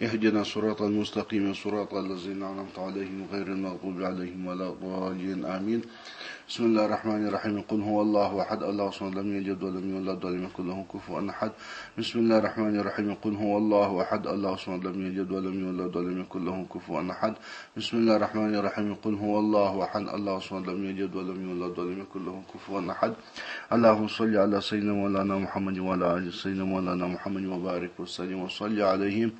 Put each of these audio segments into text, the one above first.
اهدنا الصراط المستقيم، صراط الذين أنعمت عليهم غير المغضوب عليهم ولا الضالين، آمين. بسم الله الرحمن الرحيم. قل هو الله أحد، الله الصمد، لم يلد ولم يولد ولم يكن له كفوا أحد. بسم الله الرحمن الرحيم. قل هو الله أحد، الله الصمد، لم يلد ولم يولد ولم يكن له كفوا أحد. بسم الله الرحمن الرحيم. قل هو الله أحد، الله الصمد، لم يلد ولم يولد ولم يكن له كفوا أحد. اللهم صل على سيدنا مولانا محمد وعلى آل سيدنا مولانا محمد وبارك وسلم وصل عليهم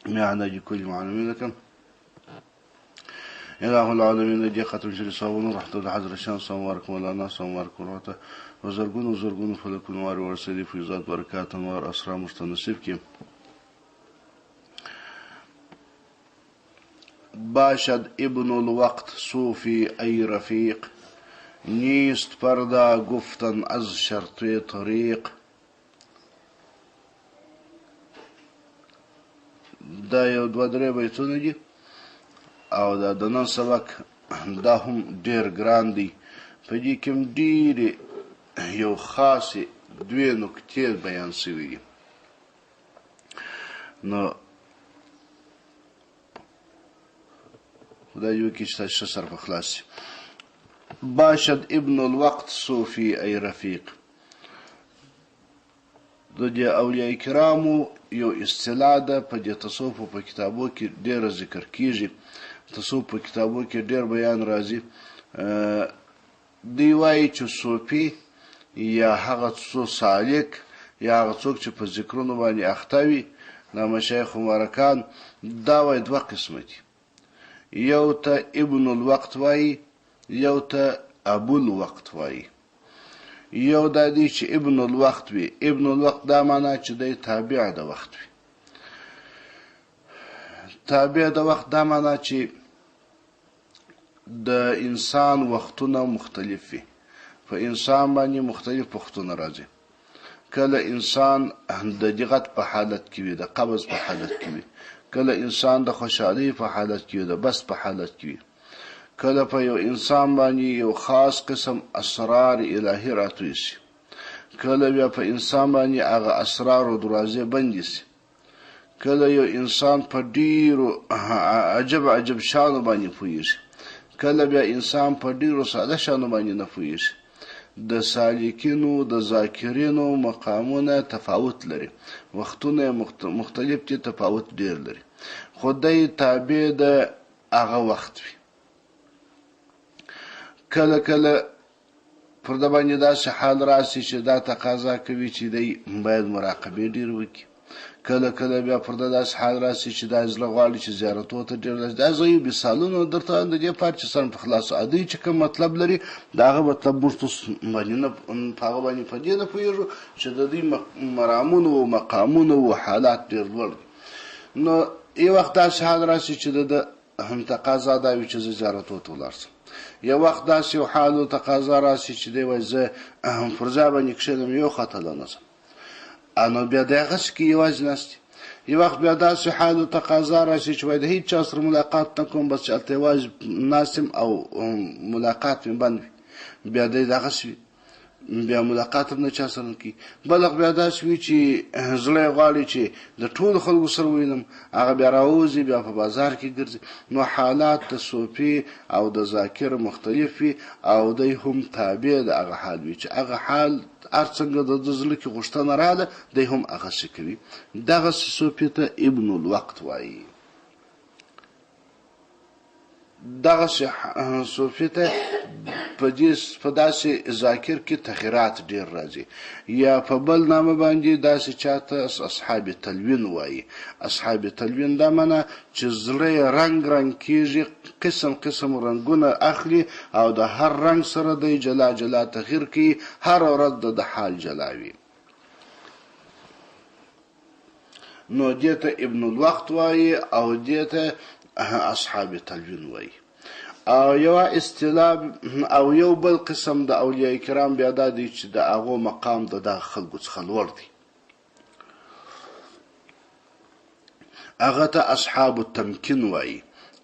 معنا كل معلومين لك. إله العالمين دي ختم شري صابون رحمة الله حضرت شان سموارك مولانا سموارك ورحمة وزرقون وزرقون فلكون وار ورسلي فيزات بركات وار أسرى مستنصب كي. باشد ابن الوقت صوفي أي رفيق، نیست پردا گفتن از شرط طریق. دا یو دوه درې بیتونه دي او دا د نن سبق دا هم ډېر ګران دی. په دې کې هم ډېرې یو خاصې دوې نکتې بیان شوي دي. نو خدای دې وکړي چې تاسو ښه سر په خلاص شي. باشد ابن الوقت صوفي ای رفیق. د دې اولیاء کرامو یو اصطلاح ده، په دې تصوف په کتابو کې ډېره ذکر کیږي، تصوف په کتابو کې ډېر بیان راځي. دوی وایي چې صوفي یا هغه څو سالک یا هغه څوک چې په ذکرونو باندې اخته وي، دا مشایخ مبارکان، دا وایي دوه قسمه دي. یو ته ابن الوقت وایي، یو ته ابو الوقت وایي. یو دا دی چې ابن الوقت وي. ابن الوقت دا معنا چې دی تابع د وخت وي. تابع د وخت دا معنا چې د انسان وختونه مختلف وي، په انسان باندې مختلف وختونه راځي. کله انسان د دغت په حالت کې وي، د قبض په حالت کې وي، کله انسان د خوشحالۍ په حالت کې وي، د بس په حالت کې وي، کله په یو انسان باندې یو خاص قسم اسرار الهي راتوی شي، کله بیا په انسان باندې هغه اسرار او دروازې بندې شي، کله یو انسان په ډېرو عجب عجب شانو باندې پوهېږي، کله بیا انسان په ډېرو ساده شانو باندې نه پوهېږي. د سالکینو د ذاکرینو مقامونه تفاوت لري، وختونه یې مختلف دي، تفاوت ډېر لري، خو دی تابع د هغه وخت وي. کله کله پر ده باندې داسې حال راسي چې دا تقاضا کوي چې دی باید مراقبې ډېر وکړي. کله کله بیا پر ده داسې حال راسي چې دا زړه غواړي چې زیارتو ته ډېر راسي. دا زه یو مثالونه درته وایم د دې لپاره چې سر په خلاص دوی چې کوم مطلب لري د هغه مطلب موږ تاسو باندې نه په هغه باندې په دې نه پوهېږو چې د دوی مرامونو او مقامونو او حالات ډېر لوړ دي. نو یو وخت داسې حال راسي چې د ده هم تقاضا دا وي چې زه زیارتو ته ولاړ شم. یو وخت داسې یو حال او تقاضا راسي چې دی وایي زه پر ځای باندې کښېنم یو خوا ته له نه ځم، نو بیا دی هغسې کې یوازې ناست دی. یو وخت بیا داسې حال او تقاضا راسي چې وایي د هېچا سره ملاقات نه کوم، بس چې هلته یوازې ناست یم او ملاقات مې بند وي، بیا دی دغسې وي، بیا ملاقات هم نه چا سره نه کوي. بل وخت بیا داسې وي چې زړه یې غواړي چې د ټولو خلکو سره ووینم، هغه بیا راووځي، بیا په بازار کې ګرځي. نو حالات د صوفي او د ذاکر مختلف وي او دی هم تابع د هغه حال وي چې هغه حال هر څنګه د ده زړه کې غوښتنه راغله دی هم هغسې کوي. دغسې صوفي ته ابن الوقت وایي. دغسې صوفي ته په دې په داسې ذاکر کې تغیرات ډېر راځي. یا په بل نامه باندې داسې چاته اصحاب تلوین وایي. اصحاب تلوین دا معنا چې زړه یې رنګ رنګ کېږي، قسم قسم رنګونه اخلي او د هر رنګ سره دی جلا جلا تغییر کوي، هره ورځ د ده حال جلا وي. نو دې ته ابن الوقت وایي او دې ته اصحاب تلوین وایي. او یوه اصطلاح او یو بل قسم د اولیاء کرام بیا دا دی چې د هغو مقام د دغه خلکو څخه لوړ دی، هغه ته اصحاب التمکین وایي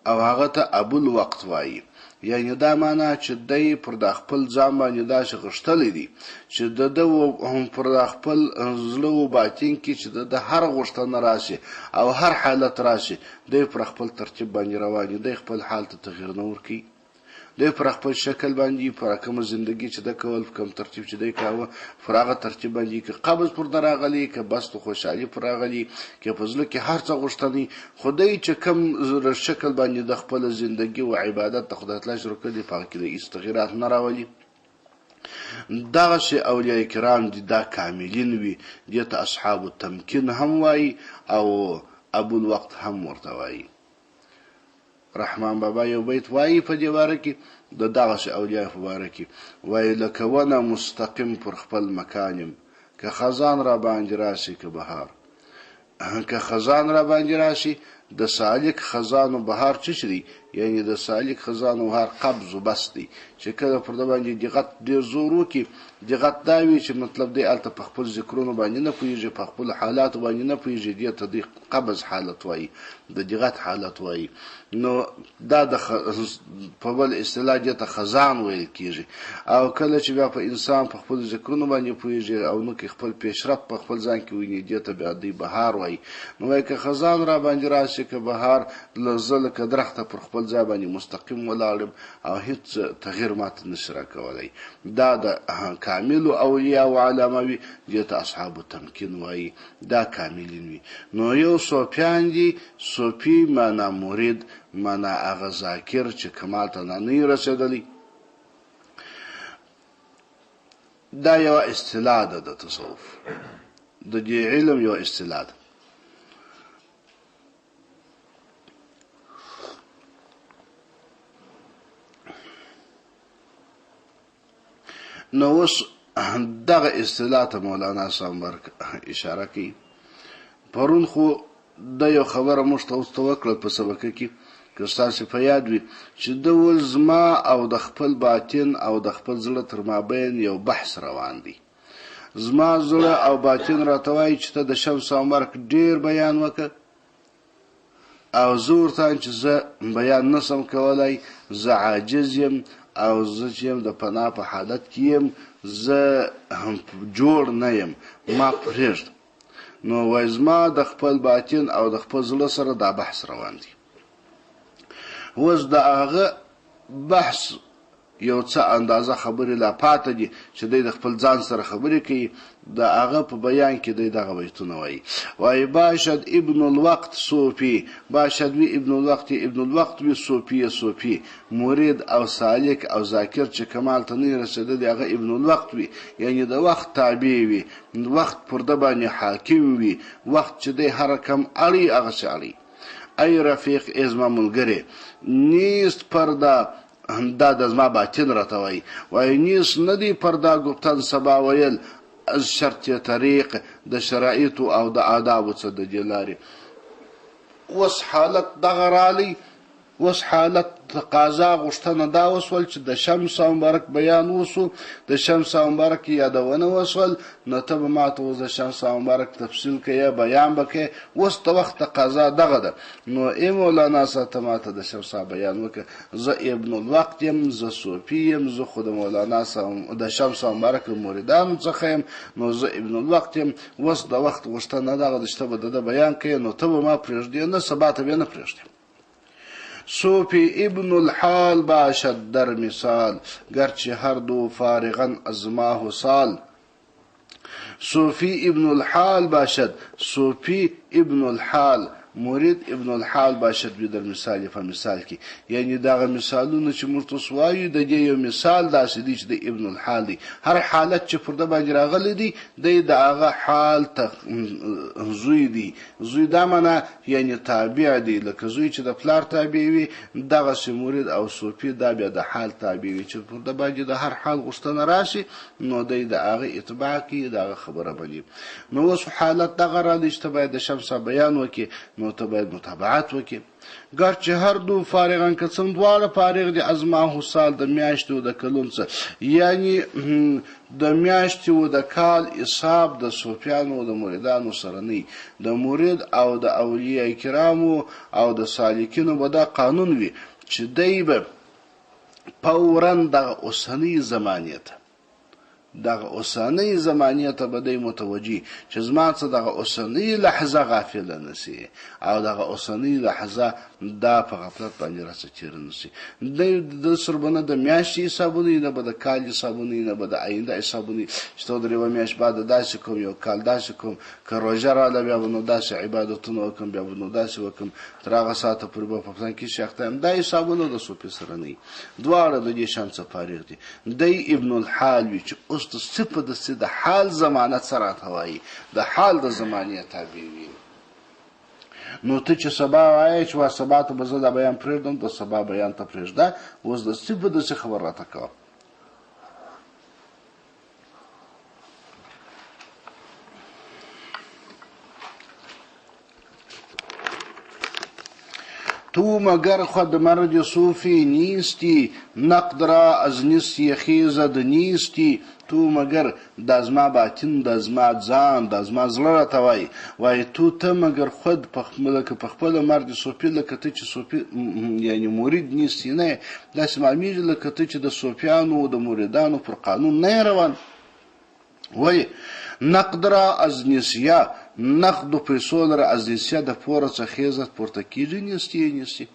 او هغه ته ابو الوقت وایي. یعنی دا معنا چې دی پر دا خپل ځان باندې داسې غښتلی دی چې د ده پر دا خپل زړه و باطن کې چې د ده هر غوښتنه راشي او هر حالت راشي، دی پر خپل ترتیب باندې روان دی، دی خپل حال ته تغییر نه ورکوي. دی پر خپل شکل باندې، پر کومه زندگی چې ده کول، په کوم ترتیب چې دی کاوه، پر هغه ترتیب باندې، که قبض پر ده راغلی، که بسط و خوشحالي پر راغلی، که په زړه کې هر څه غوښتنې، خو دی چې کوم شکل باندې د خپله زندگی او عبادت د خدای تعالی شروع کړي، په هغه کې د هېڅ تغیرات نه راولي. دغسې اولیاء کرام دي، دا کاملین وي، دې ته اصحاب التمکین هم وایي او ابو الوقت هم ورته وایي. رحمان بابا یو بیت وایي په دې باره کې، د دغسې اولیاء په باره کې وایي: لکه ونه مستقیم پر خپل مکان یم، که خزان را باندې راشي که بهار. که خزان را باندې راشي، د سالک خزان و بهار څه شي دی؟ یعنی د سالک خزان و بهار قبض و بس دی، چې کله پر ده باندې دغت ډېر زور وکړي. دغت دا وي چې مطلب دی هلته په خپل ذکرونو باندې نه پوهېږي، په خپلو حالاتو باندې نه پوهېږي، دې ته دی قبض حالت وایي، د دغت حالت وایي. نو دا د په بل اصطلاح دې ته خزان ویل کېږي. او کله چې بیا په انسان په خپلو ذکرونو باندې پوهېږي او نو کې خپل پیشرفت په خپل ځان کې ویني، دې ته بیا دی بهار وایي. نو وایي که خزان را باندې راشي که بهار، زه لکه درخته پر خپل ځای باندې مستقیم ولاړ یم او هیڅ تغییر ماته نشي راکولی. دا د کاملو اولیاء علامه وي، دې ته اصحاب التمکین وایي، دا کاملین وي. نو یو صوفیان دي، صوفي معنا مرید، معنا هغه ذاکر چې کمال ته نه نه رسېدلی. دا یوه اصطلاح ده د تصوف، د دې علم یوه اصطلاح ده. نو اوس دغه اصطلاح ته مولانا صاحب اشاره کوي. پرون خو د یو خبره موږ ته اوس ته وکړه په سبقه کې، که ستاسې په یاد وي، چې ده ویل زما او د خپل باطن او د خپل زړه تر مابین یو بحث روان دی. زما زړه او باطن راته وایي چې ته د شمس او مرک ډېر بیان وکړه، او زه ورته وایم چې زه بیان نه سم کولی، زه عاجز یم او زه چې یم د پناه په حالت کې یم، زه جوړ نه یم، ما پرېږده. نو وایي زما د خپل باطن او د خپل زړه سره دا بحث روان دی. اوس د هغه بحث یو څه اندازه خبرې لا پاته دي چې دی د خپل ځان سره خبرې کوي. د هغه په بیان کې دی دغه بیتونه وایي، وایي باشد ابن الوقت صوفي، باشد وي ابن الوقت، ابن الوقت وي صوفي، صوفي مرید او سالک او ذاکر چې کمال ته نه رسېدلی هغه ابن الوقت وي، یعنی د وخت تابع وي، وخت پر ده باندې حاکم وي، وخت چې دی هر کم اړي هغسې اړي. ای رفیق، ای زما ملګرې، نیست پرده، دا د زما باطن راته وایي، وایي نیست نه دی پرده ګفتن سبا ویل از شرط طریق، د شرایطو او د آدابو څه د دې لارې. اوس حالت دغه رالی، اوس حالت تقاضا غوښتنه دا وسول چې د شمس او مبارک بیان وسو، د شمس او مبارک یادونه وسول، نو ته به ماته اوس د شمس او مبارک تفصیل کوې، بیان به کوې. اوس د وخت تقاضا دغه ده. نو ای مولانا صاحب، ته ماته د شمس صاحب بیان وکړه، زه ابن الوقت یم، زه صوفي یم، زه خو د مولانا صاحب د شمس او مبارک له مریدانو څخه یم، نو زه ابن الوقت یم. اوس د وخت غوښتنه دغه ده چې ته به د ده بیان کوې، نو ته به ما پرېږدې نه، سبا ته به یې نه پرېږدې. صوفي ابن الحال باشد در مثال، ګرچې هر دو فارغا از ماه و سال. صوفي ابن الحال باشد، صوفي ابن الحال، مرید ابن الحال باشد وي در مثال، په مثال کې، یعنی دغه مثالونه چې موږ تاسو وایو د دې یو مثال داسې دی چې د ابن الحال دی، هر حالت چې پر ده باندې راغلی دی، دی د هغه حال ته زوی دی. زوی دا معنا یعنی تابع دی، لکه زوی چې د پلار تابع وي، دغسې مرید او صوفي دا بیا د حال تابع وي، چې پر ده باندې د هر حال غوښتنه راشي نو دی د هغه اتباع کوي، د هغه خبره مني. نو اوس حالت دغه راغلی چې ته باید د شمس صاحب بیان وکړې، نو ته باید متابعت وکړې. ګرچې هر دو فارغان، که څه هم دواړه فارغ دي، از ماه و سال، د میاشتې او د کلون څه، یعنی د میاشتې او د کال حساب د صوفیانو او د مریدانو سره نه، د مرید او د اولیاء کرامو او د سالکینو به دا قانون وي چې دی به فورا دغه اوسنۍ زمانې ته، دغه اوسنۍ زمانې ته به دی متوجه چې زما څه دغه اوسنۍ لحظه غافله نه سي او دغه اوسنۍ لحظه دا په غفلت باندې راڅه تېره نه سي. دی د سره به نه د میاشتې حسابونه وي، نه به د کال حسابونه وي، نه به د آینده حسابونه وي چې ته در یوه میاشت بعد داسې کوم، یو کال داسې کوم، که روژه راله بیا به نو داسې عبادتونه وکړم، بیا به نو داسې وکړم، تر هغه ساعته پورې به په پلان کې شي اخته یم. دا حسابونه د صوفي سره نه وي، دواړه د دې شان څه فارغ دي. دی ابن الحال وي چې اوس د څه په دستي د حال زمانه څه راته وایي، د حال د زمانې تابع وي. نو ته چې سبا وایې چې وا سبا ته به زه دا بیان پرېږدم، د سبا بیان ته پرېږده، اوس د څه په دستي خبر راته کوه. تو مگر خود مرد صوفی نیستی، نقد را از نسی خیزد نیستی. تو مګر دا زما باطن، دا زما ځان، دا زما زړه راته وایي، وایي تو ته مګر خود لکه په خپله مرد صوفي، لکه ته چې صوفي یعنې مرید نیستی نه یې، داسې معلومېږي لکه ته چې د صوفیانو د مریدانو پر قانون نه یې روان. ولې نقد را از نسیه، نقدو پیسو لره از نسیه د پوره څخه خیزت پورته کېږي، نیستی یې نیستی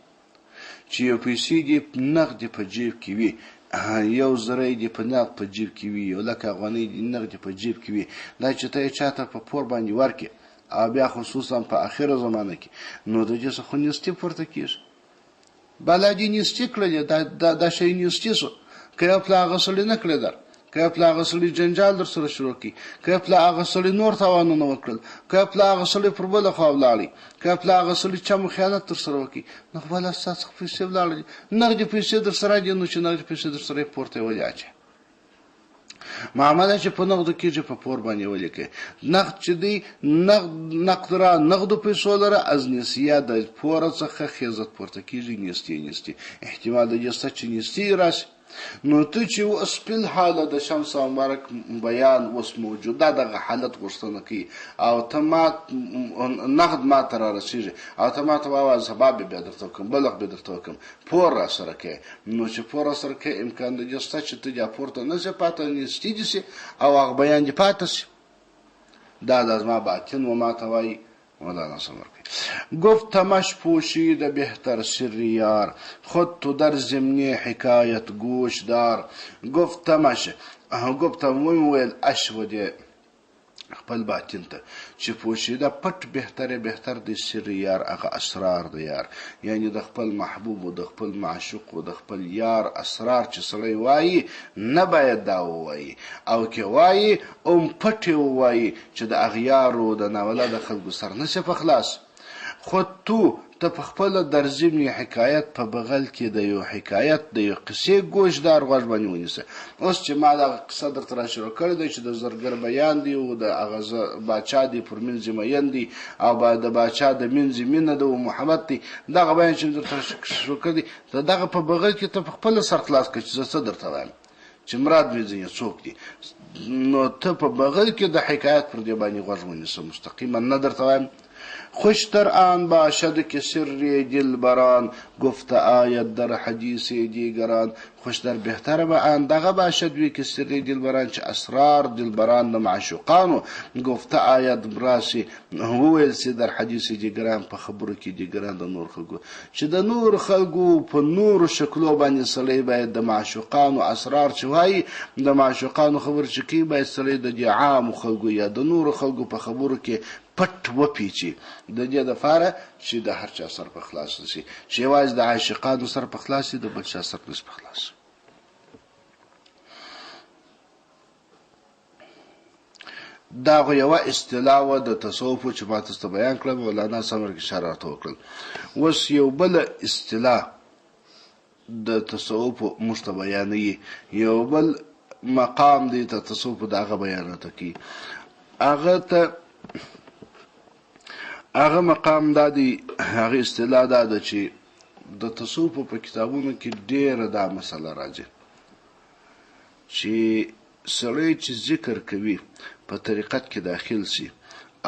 چې یو پیسې دې نقدې په جیب کې وي، یو زره دې په نقد په جیب کې وي، یو لک افغانۍ دې نقدې په جیب کې وي، دا چې ته یې چاته په پور باندې ورکړې او بیا خصوصا په اخره زمانه کې، نو د دې څخه خو نیستي پورته کېږي. بلا دې نیستي کړلې، دا شی نیستي سو، که یو پلا هغه سړي نه کړې در، که یو پلا هغه سړي جنجال در سره شروع کړي، که یو پلا هغه سړي نور تاوانونه وکړل، که یو پلا هغه سړي پر بله خوا ولاړی، که یو پلا هغه سړي چم خیانت در سره وکړي، نو خو بلا ستا څخه پیسې ولاړلې، نغدې پیسې در سره دي، نو چې نغدې پیسې در سره یې پورته یې ولې اچوې؟ معامله چې په نغدو کېږي په پور باندې ولیکئ. نقد چې دی نقد را نغدو پیسو لره از نسیه د پوره څخه خیزت پورته کېږي، نیستي نیستي احتمال د دې شته چې نیستي راشي. نو ته چې اوس فی الحال د شمس مبارک بیان اوس موجوده دغه حالت غوښتنه کوي او ته ما نقد ما ته را رسېږي او ته ما ته وایه سبا به بیا درته وکړم، بل وخت به درته وکړم، پور را سره کوې، نو چې پور را سره کوې امکان د دې شته چې ته بیا پورته نه شې پاته، نیستي دې شي او هغه بیان دې پاته شي. دا د زما باطن و ما ته وایي مولانا صبر کوي. گفتمش پوشید بهتر سر یار، خود تو در ضمن حکایت گوش دار. گفتمش، گفتم ومې ویل اش ودې خپل باطن ته چې پوشیده پټ بهتر بهتر دی سر یار، هغه اسرار د یار، یعنی د خپل محبوب او د خپل معشوق او د خپل یار اسرار چې سړی وایي نه باید دا ووایي، او که وایي هم پټ یې ووایي چې د اغیارو د ناولده خلکو سر نه شي په خلاص. خو تو ته په خپله در ضمن حکایت په بغل کې د یو حکایت د یو قصې ګوشدار غوږ باندې ونیسه. اوس چې ما دغه قصه درته را شروع کړې ده چې د زرګر بیان دی او د هغه باچا دی پر مینځې میین دی او د باچا د مینځې مینه ده او محبت دی، دغه بیان چې درته شروع کړی دی، ته دغه په بغل کې ته په خپله سر خلاص کړه چې زه څه درته وایم چې مراد مې ځینې څوک دي. نو ته په بغل کې د حکایت پر دې باندې غوږ ونیسه، مستقیما نه درته وایم. خوشتر آن باشد که سر دلبران، گفت آید در حدیث دیگران. خوشتر بهتر به آن دغه باشد وی که سر دلبران، چې اسرار دلبران د معشوقانو گفته آید راسي وویل سي در حدیث دیگران، په خبرو کې دیگران د نور خلکو، چې د نور خلکو په نورو شکلو باندې سړی باید د معشوقانو اسرار چې وایي، د معشوقانو خبرې چې کوي، باید سړی د دې عامو خلکو یا د نورو خلکو په خبرو کې پټ وپیچي، د دې دپاره چې د هر چا سر په خلاص نه شي، چې یوازې د عاشقانو سر په خلاص شي، د بل چا سر نه شي په خلاص. دا خو یوه اصطلاح وه د تصوفو چې ما تاسو ته بیان کړه، مولانا صاحب ورکې اشاره راته وکړل. اوس یو بله اصطلاح د تصوفو موږ ته بیانوي، یو بل مقام دی ته تصوفو د هغه بیان راته کوي. هغه ته هغه مقام دا دی، هغه اصطلاح دا ده چې د تصوفو په کتابونو کې ډېره دا مسله راځي چې سړی چې ذکر کوي په طریقت کې داخل سي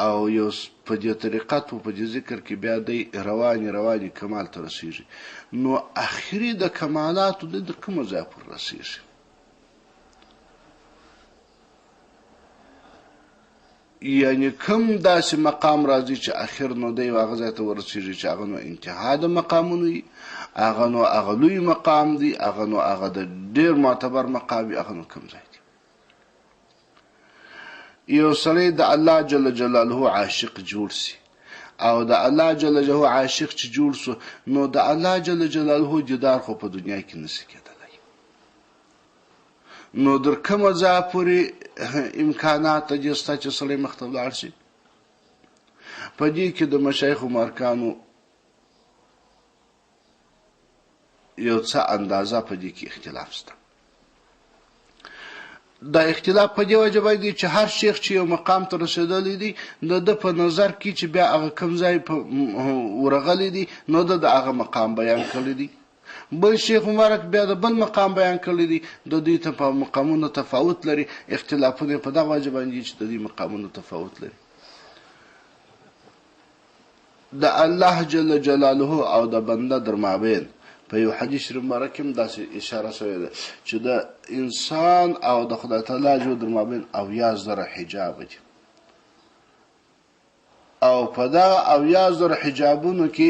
او یو په دې طریقت او په دې ذکر کې بیا دی روانې روانې کمال ته رسیږي. نو اخري د کمالاتو دی در کومه ځایه پورې رسیږي؟ یعنی کوم داسې مقام راځي چې اخر نو دی هغه ځای ته ورسیږي چې هغه نو انتها د مقامونو وي، هغه نو هغه لوی مقام دی، هغه نو هغه د ډیر معتبر مقام وي، هغه نو کوم ځای دی؟ یو سړی د الله جل جلاله عاشق جوړ سي او د الله جل جلاله عاشق چې جوړ سو، نو د الله جل جلاله دیدار خو په دنیا کې نسي کېدلی. نو در کومه ځایه پورې امکانات د دې سته چې سړی مخته ولاړ سي؟ په دې کې د مشایخو مارکانو یو څه اندازه په دې کې اختلاف شته. دا اختلاف په دې وجه باندې چې هر شیخ چې یو مقام ته رسېدلی دی، د ده په نظر کې چې بیا هغه کوم ځای په ورغلی دی، نو ده د هغه مقام بیان کړی دی. بل شیخ مبارک بیا د بل مقام بیان کړی دی. د دوی ته په مقامونو تفاوت لري. اختلافونه په دغه وجه باندې چې د دوی مقامونو تفاوت لري. د الله جل جلاله او د بنده در مابین په یو حدیث شریف مبارک کې هم داسې اشاره شوې ده چې د انسان او د خدای تعالی جو در مابین 70,000 حجاب دي، او په دغه 70,000 حجابونو کې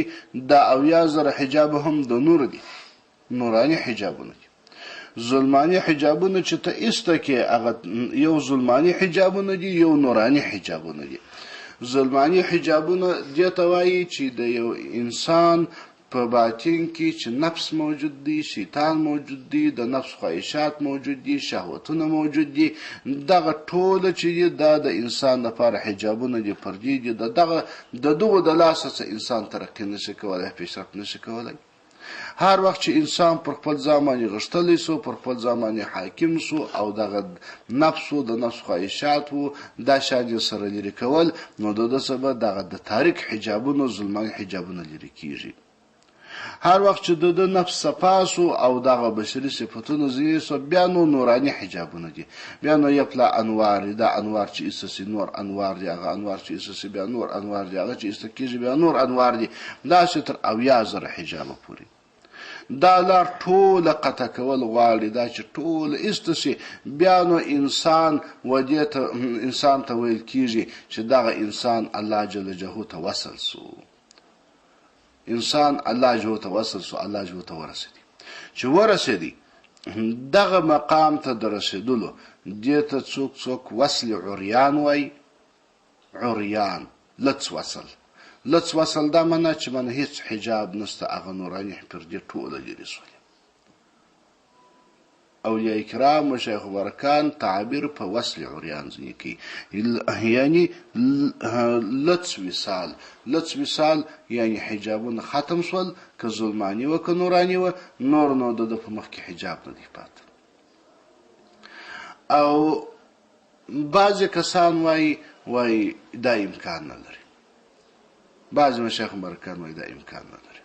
دا 70,000 حجاب هم د نور دي، نوراني حجابونه دي. ظلماني حجابونه چې ته ایسته کې، هغه یو ظلماني حجابونه دي، یو نوراني حجابونه دي. ظلماني حجابونه دې ته وایي چې د یو انسان په باطن کې چې نفس موجود دی، شیطان موجود دی، د نفس خواهشات موجود دي، شهوتونه موجود دي، دغه ټوله چې دي دا د انسان لپاره حجابونه دي، پردې دي. د دغو د لاسه څه انسان ترقي نشي کولی، پیشرفت نشي کولی. هر وخت چې انسان پر خپل ځان باندې غښتلی سو، پر خپل ځان باندې حاکم سو، او دغه نفس و د نفس خواهشات وو دا شان یې سره لیرې کول، نو د ده څخه به دغه د تاریک حجابونو، ظلماني حجابونه لیرې کیږي. هر وخت چې د ده نفس صفا سو او دغه بشري صفتونه ځینې سو، بیا نو نوراني حجابونه دي، بیا نو یپلا انوار دي، دا انوار چې ایسته سي نور انوار دي، هغه انوار چې ایسته سي بیا نور انوار دي، هغه چې ایسته کېږي بیا نور انوار دي، داسې تر 70,000 حجابه پورې دا لار ټوله قطع کول غواړي. دا چې ټوله ایسته سي بیا نو انسان و دې ته، انسان ته ویل کېږي چې دغه انسان الله جل جلاله ته وصل سو، انسان الله جل ته وصل سو، الله جل ته ورسېدی. چې ورسېدی دغه مقام ته د رسېدلو دې ته څوک څوک وصل عریان وایي. عریان لڅ وصل، لڅ وصل دا معنا چې معنا هیڅ حجاب نشته، هغه نوراني پردې ټوله لیرې سولې. اولیاء کرام مشایخ مبارکان تعبیر په وصل عریان ځینې کوي، یعنی لڅ وصال، لڅ وصال یعنی حجابونه ختم سول، که ظلماني وه که نوراني وه، نور نو د ده په مخ کې حجاب نه دی پاته. او بعضې کسان وایي، وایي دا امکان نه لري، بعضې مشایخ مبارکان وایي دا امکان نه لري.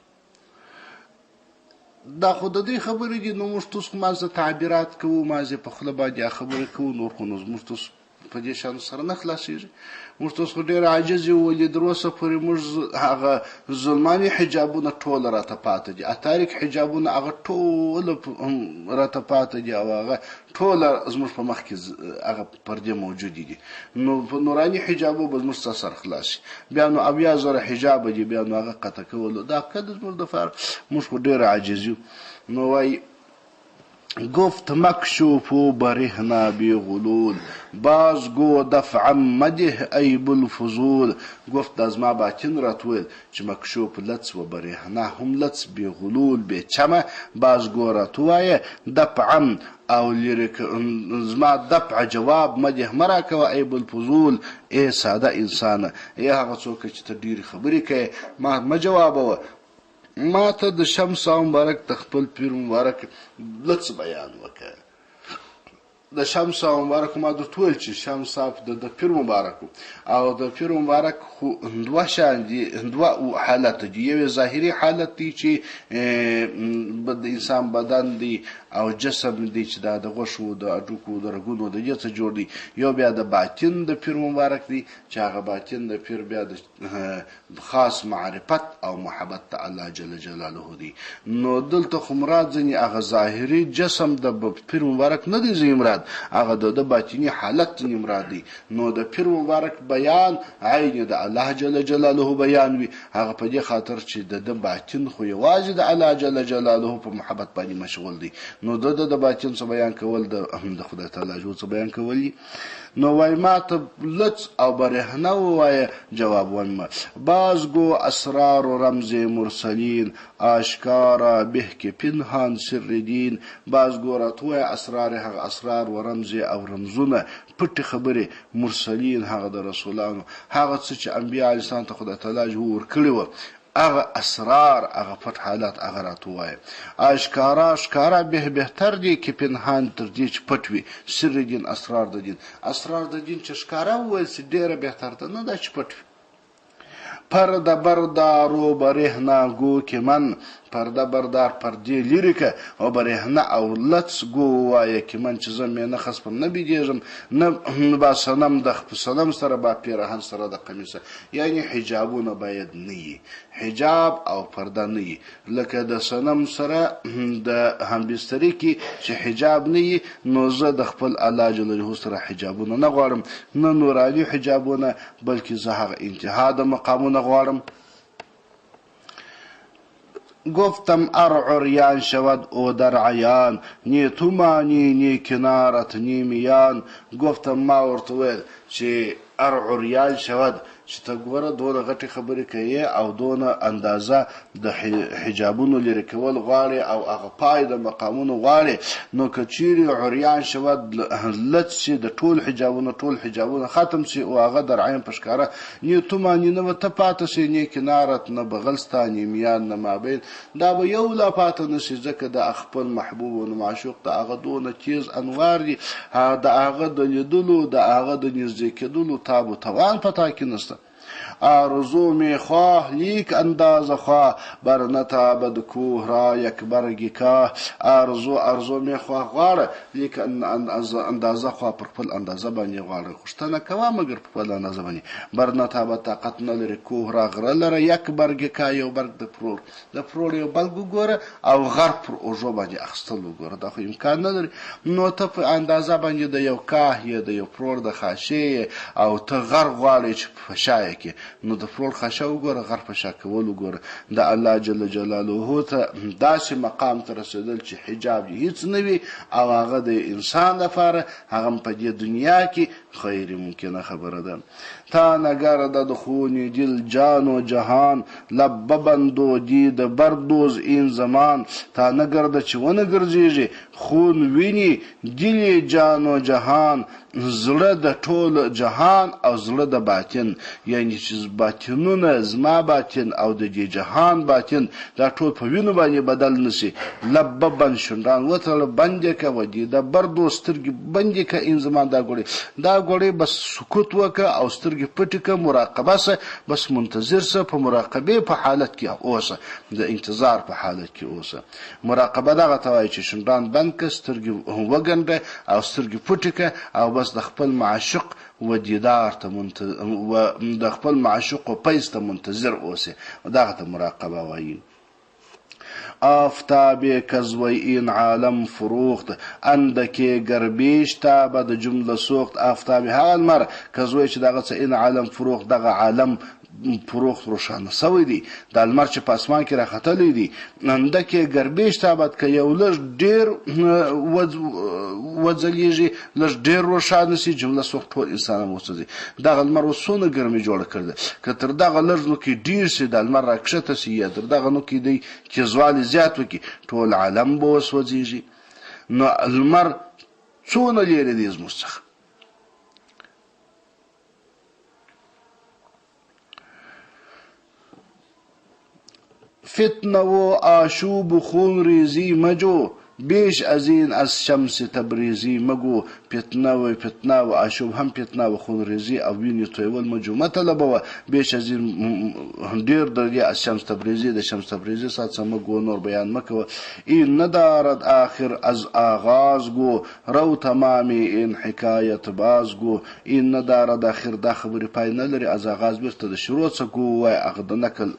دا خو د دوی خبرې دي، نو موږ تاسو خو مازې تعبیرات کوو، مازې په خوله باندې خبرې کوو، نور خو نو زموږ تاسو په دې شان سره نه خلاصېږي. موږ تاسو خو ډېر عاجز یو، ولې تر اوسه پورې موږ هغه ظلماني حجابونه ټوله راته پاته دي، اتاریک حجابونه هغه ټوله راته پاته دي، او هغه ټوله زموږ په مخ کې هغه پردې موجودې دي. نو په نوراني حجابو به زموږ څه سر خلاص شي؟ بیا نو 70,000 حجاب دي، بیا نو هغه قطع کولو دا کله زموږ دپاره، موږ خو ډېر عاجز یو. نو وایي گفت مکشوف برهنا بی غلول، باز گو دفعا مده ای بالفضول. گفت دا زما باطن راته ویل چې مکشوف لڅ و برهنا هم لڅ، بی غلول بې چمه، باز ګو راته ووایه دفعا او لیرې زما دفع جواب مده مه راکوه ای بالفضول، ای ساده انسانه، ای هغه څوک چې ته ډېرې خبرې کوې، ما مه جوابوه، ما ته د شمس مبارک د خپل پیر مبارک لڅ بیان وکړه. د شمس صاحب مبارک ما درته وویل چې شمس صاحب د پیر مبارک او د پیر مبارک خو دوه شیان دي، دوه حالت دي. یو ظاهري حالت دی چې د انسان بدن دی او جسم دی چې دا د غوښو، د هډوکو، د رګونو د دې څه جوړ دی. یو بیا د باطن د پیر مبارک دی چې هغه باطن د پیر بیا د خاص معرفت او محبت ته الله جل جلاله دی. نو دلته خو مراد ځنې هغه ظاهري جسم د پیر مبارک نه دی ځنې مراد، هغه د باطني حالت ځنې مراد دی. نو د پیر مبارک بیان عین د الله جل جلاله بیان وي، هغه په دې خاطر چې د باطن خو یوازې د الله جل جلاله په محبت باندې مشغول دی. نو د د باطن څه بیان کول د خدای تعالی جو څه بیان کول دي. نو وای ما ته لڅ او برهنه ووایه، جواب وایم بازگو اسرار و رمز مرسلین آشکارا به که پنهان سر دین. بازگو راته ووایه اسرار هغه اسرار و رمز او رمزونه، پټې خبرې مرسلین هغه د رسولانو، هغه څه چې انبیا علیه السلام ته خدای تعالی جو ورکړي وه، هغه اسرار هغه پټ حالت هغه راته ووایه. آشکارا ښکاره به بهتر دی که پنهان تر دې چې پټ وي سر دین اسرار د دین. اسرار د دین چې ښکاره وویل سي ډېره بهتر ده، نه دا چې پټ وي. پرده بردارو برهنه ګو کې من، پرده بردار پردې لیرې که او برهنه او لڅ ګو ووایه کې من، چې زه مې نه خسپم نه بیدېږم نه با صنم د صنم سره با پیرهن سره د قمیصه. یعنی حجابونه باید نه وي، حجاب او پرده نه وي. لکه د صنم سره د همبستري کې چې حجاب نه وي، نو زه د خپل الله جل جلاله سره حجابونه نه غواړم، نه نوراني حجابونه، بلکې زه هغه انتها د مقامونه غواړم. گفتم ار عریان شود او در عیان، نی تو مانی نی کنارت نی میان. گفتم ما ورته ویل چې ار عریان شود، چې ته ګوره دونه غټې خبرې کوې او دونه اندازه د حجابونو لرې کول غواړې او هغه پای د مقامونو غواړې، نو که چیرې عریان شود لڅ شي د ټول حجابونو، ټول حجابونه ختم شي او هغه در عین په ښکاره، نی تو مانی نه به ته پاته شې، نی کنارت نه بغل ستا، نی میان نه مابین، دا به یو لا پاته نه شي، ځکه د خپل محبوب او معشوق د هغه دونه تیز انوار دي، د هغه د لیدلو د هغه د نږدې کېدلو تاب و توان په تا کې نشته. آرزو می خواه لیک انداز خواه، بر نتابد کوه را یک برگ کاه. آرزو آرزو می خواه غواړه، لیک اندازه خواه، پر خپل اندازه باندې غواړه، غوښتنه کوه مګر په خپل اندازه باندې. بر نتابد طاقت نه لري، کوه را غره لره، یک برگ کاه یو برګ د پروړ، د پروړ یو بلګ وګوره او غر پر اوږو باندې اخیستل وګوره، دا خو امکان نه لري. نو ته په اندازه باندې د یو کاه یې، د یو پروړ د خاشې یې، او ته غر غواړې چې په شا یې کې، نو د پروړ خاشه وګوره، غر په شا کول وګوره. د الله جل جلاله ته داسې مقام ته رسېدل چې حجاب یې هیڅ نه وي او هغه د انسان لپاره هغه هم په دې دنیا کې غیر ممکنه خبره ده. تا نګردد خون دل جان و جهان، لب ببندو دید بردوز این زمان. تا نګرده چې ونه ګرځېږي خون ویني دل جان و جهان، زړه د ټول جهان او زړه د باطن، یعنی چې باطنونه زما باطن او د دې جهان باطن دا ټول په وینو باندې بدل نشي. لب ببند شونډان وتړه، بند یې که، ودې د بردو سترګې بندې که این زمان. دا ګوړې دا ګوړې بس سکوت وکړه او سترګې پټې که، مراقبه سه، بس منتظر سه، په مراقبې په حالت کې اوسه، د انتظار په حالت کې اوسه. مراقبه دغه ته وایي چې شونډان بند که، سترګې وګنډه او سترګې پټې که او بس د خپل معشوق و دیدار ته و د خپل معشوق و فیض ته منتظر اوسې، دغه ته مراقبه وایي. آفتاب کزوی این عالم فروخت، اندکې ګربیش تابد جمله سوخت. آفتاب هغه لمر کزوی چې دغه څه این عالم فروخت، دغه عالم فروخت روښانه سوی دی، دا لمر چې په اسمان کې راختلی دی. اندکې ګربیش تابد که یو لږ ډېر وځلیږي، لږ ډېر روښانه سي، جمله سوخت ټول انسانان وسوځي. دغه لمر اوس څونه ګرمي جوړه کړې ده، که تر دغه لږ نو کې ډېر سي، دا لمر راکښته سي، یا تر دغه نو کې دی تیزوالی زیات وکړي، ټول عالم به وسوځېږي. نو لمر څونه لیرې دی زموږ څخه؟ فتنه و آشوب خون ریزی مجو، بیش از این از شمس تبریزی مګو، فتنه و فتنه و آشوب هم فتنه و خونریزی او وینې تویول مجو مه طلبوه. بیش از این ډېر د دې از شمس تبریزی د شمس تبریزی سات څه مګو، نور بیان مه کوه. این ندارد آخر از آغاز ګو، رو تمام این حکایت باز ګو. این ندارد آخر، دا خبرې پای نه لري، از آغاز بیرته د شروع څخه ګو ووایه، هغه د نقل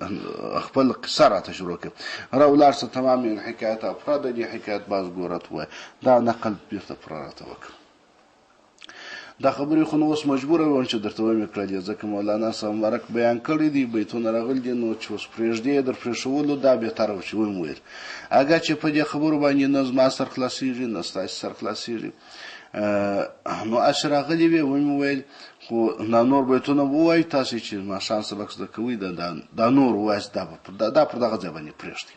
خپل قصه راته شروع کړه. رو لاړ شه تمام این حکایت او پوره د دې حکایت باز ګو راته ووایه، دا نقل بیرته پوره راته وکړه. دا خبرې خو نو اوس مجبوره وم چې درته ومې کړلې، ځکه مولانا صاحب مبارک بیان کړی دی، بیتونه راغلي دي، نو چې اوس پرېږدې در پرېښولو دا بهتره و چې ومې ویل. اګر چې په دې خبرو باندې نه زما سر خلاصېږي نه ستاسې سر خلاصېږي، نو هسې راغلي وې ومې ویل، خو دا نور بیتونه ووایئ تاسې چې ماښام سبق زده کوئ، دا نور ووایاست، دا پر دغه ځای باندې پرېږدئ.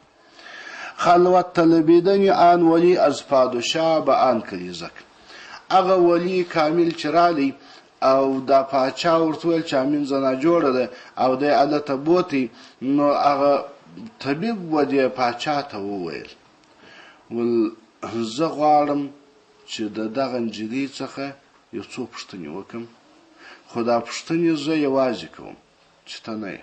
خلوت طلبیدن آن ولی از پادشاه به آن کلیزک. هغه ولی کامل چې رالی او دا پاچا ورته وویل چې امین زنا جوړه ده او دی هلته بوتی، نو هغه طبیب و دې پاچا ته وویل، ول زه غواړم چې د دغه نجلۍ څخه یو څو پوښتنې وکړم، خو دا پوښتنې زه یوازې کوم چې ته نه یې،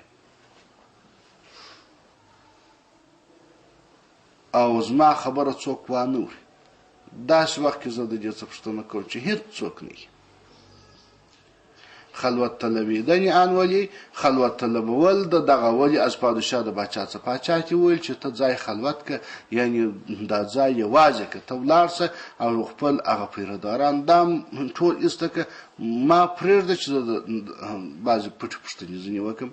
او زما خبره څوک وانه وري. داسې وخت کې زه د دې څه پوښتنه کوم چې هیڅ څوک نه وي. خلوت طلبیدن آن ولی، خلوت طلبول د دغه ولی از پادشاه د باچا څخه. پاچا ته وویل چې ته ځای خلوت که، یعنی دا ځای یوازې که، ته ولاړ شه او خپل هغه پیرداران دا ټول ایسته که، ما پرېږده چې زه بعضې پټې پوښتنې ځینې وکړم.